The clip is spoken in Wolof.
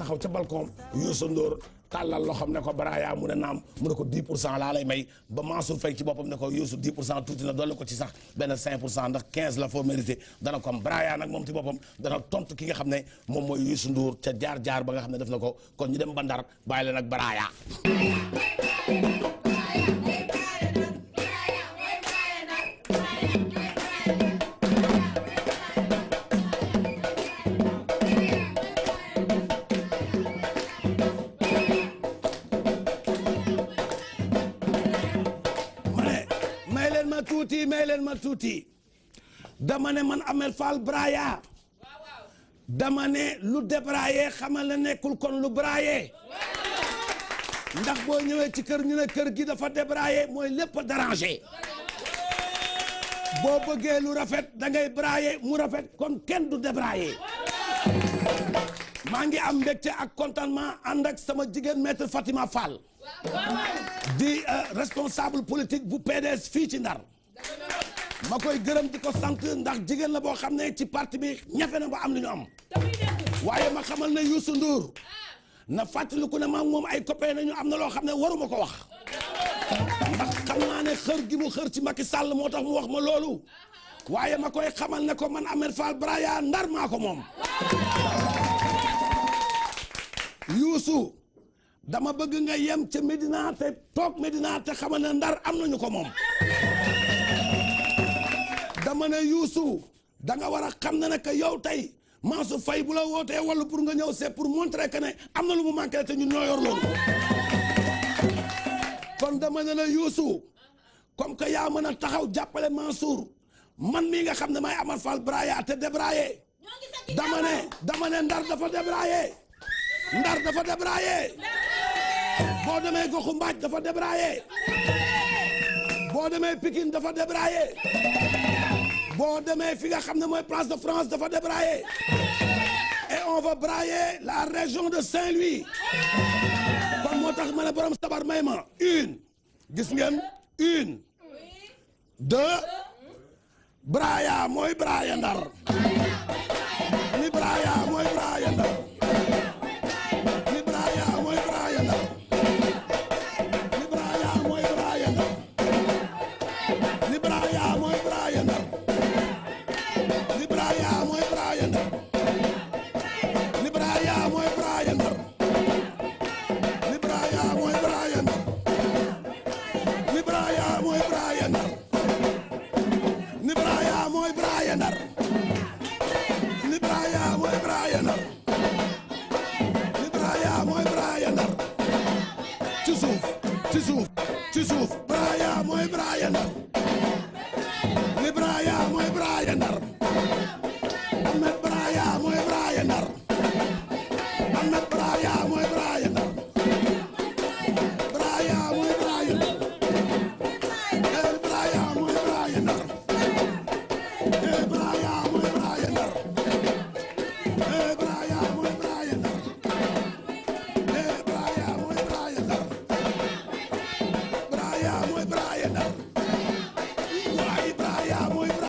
taxaw ca balcon Youssou Ndour tàllal loo xam ne ko Braya mu ne naam mu ne ko 10% laa lay may ba Mansour Faye ci boppam ne ko Youssou 10% tuuti na dolli ko ci sax benn 5% ndax 15 la foo mérité dana ko am Braya nag moom ci boppam dana tontu ki nga xam ne moom mooy Youssou Ndour ca jaar ba nga xam ne def na ko kon ñu dem ba Ndar bàyyi leen ak Braya. may leen ma tuuti dama ne man Ahmed Fall Braya dama ne lu débraillé xamal la nekkul kon lu braillé ndax boo ñëwee ci kër ñu ne kër gi dafa débraillé mooy lépp a dérangé boo bëggee lu rafet da ngay braillé mu rafet kon kenn du débraillé maa ngi am mbégte ak contentement ànd ak sama jigéen maître Fatima Fall di responsable politique bu PDS fii ci Ndar ma koy gërëm di ko sant ndax jigéen la boo xam ne ci parti bi ñafe na ba am li ñu am waaye ma xamal ne Youssou Ndour na fàttaliku ne maam moom ay copain nañu am na loo xam ne waruma ko wax ndax xam naa ne xër gi mu xër ci Macky Sall moo tax mu wax ma loolu waaye ma koy xamal ne ko man Ahmed Fall Braya Ndar maa ko moom Youssou dama bëgg nga yem ca Médina te toog Médina te xamal ne Ndar am nañu ko moom dama ne Youssou da nga war a xam ne que yow tey Mansour Faye bu la wootee wala pour nga ñëw c'est pour montrer que ne am na lu mu manqué te ñun ñoo yor loolu kon dama ne la Youssou comme que yaa mën a taxaw jàppale Mansour man mii nga xam ne may Ahmed Fall Braya te débraillé dama ne Ndar dafa débraillé Ndar dafa débraillé boo demee goxu Mbaaj dafa débraillé boo demee Pikine dafa débraillé boo demee fi nga xam ne mooy place de France dafa débraillé et on va brailler la région de Saint-Louis kon moo tax ma ne borom sabar may ma une gis ngeen une deux Braya mooy Braya Ndar ni Braya mooy